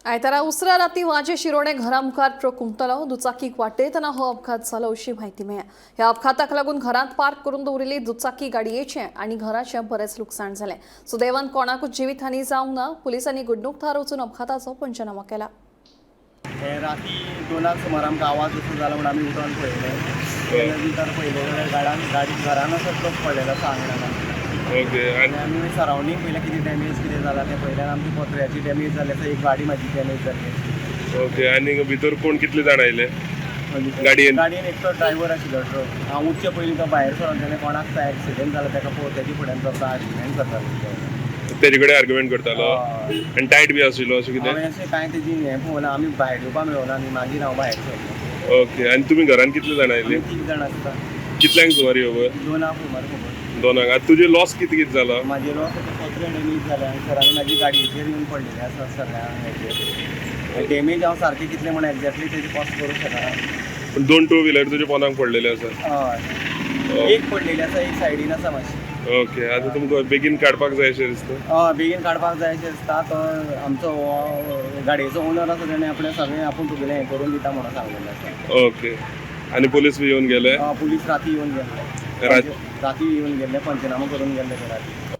आयतारा उसरा राती वाजे शिरोडे घरा मुखार ट्रक हुमटलो. दुचाकीक वाटयतना हो अपघात जालो अशी म्हायती मेळ्ळ्या. ह्या अपघाताक लागून घरांत पार्क करून दवरिल्ली दुचाकी गाडयेचें आनी घराचें बरेंच लुकसाण जालें. सुदैवान कोणाकूच जिवीतहानी जावंक ना. पुलिसांनी घडणूक थळार वचून अपघाताचो पंचनामो केला. हे राती 2 सुमार आमकां आवाज असो जाला म्हूण आमी उठोन पळयलें. तेन्ना नंतर पळयलें जाल्यार गाडान गाडी घरान असो ट्रक पडलेलो आसा आंगणान. ओके. आनी आमी सरावंडींग पळयलें, कितें डॅमेज कितें जाला तें पळयलें आनी आमची पत्र्याची डॅमेज जाल्ली आसा, एक गाडी म्हाजी डॅमेज जाल्ली. ओके, आनी भितर कोण कितले जाण आयले गाडयेन? गाडयेन एकटो ड्रायव्हर आशिल्लो ट्रक. हांव उठचे पयलीं तो भायर सरोन तेणें कोणाक तो एक्सिडंट जाला तेका पळोवन तेजे फुड्यान तो आर्ग्युमेंट करतालो. तेजे कडेन आर्ग्युमेंट करतालो? हय. आनी टायट बी आशिल्लो अशें कितें? हांवें अशें कांय तेजी हें पळोवना. आमी भायर येवपा मेळना न्ही, मागीर हांव भायर सरलो. ओके, आनी तुमी घरान कितले जाण आयले? आमी तीग जाण आसता. कितल्यांक सुमार यो खबर? 2 सुमार खबर. 2 आंक. आतां तुजे लॉस कितें कितें जाला? म्हाजे लॉस आतां पत्रे डॅमेज जाले आनी सर आनी म्हाजी गाडयेचेर येवन पडलेले आसा सगळ्या हेचेर डॅमेज. हांव सारकें कितलें म्हण एग्जॅक्टली तेजी कॉस्ट करूंक शकना. पण दोन टू व्हिलर तुजे पोंदाक पडलेले आसा? हय, एक पडलेली आसा, एक सायडीन आसा मातशी. ओके, आतां तुमकां बेगीन काडपाक जाय अशें दिसता? हय, बेगीन काडपाक जाय अशें दिसता. तो आमचो हो गाडयेचो ओनर आसा, तेणें आपणें सगळें आपूण तुगेलें हें करून दिता म्हणून सांगलेलें आसा. ओके, आनी पोलीस बी येवन गेले? पुलीस राती येवन गेल्ले. राती येवन गेल्ले, पंचनामो करून गेल्ले ते राती.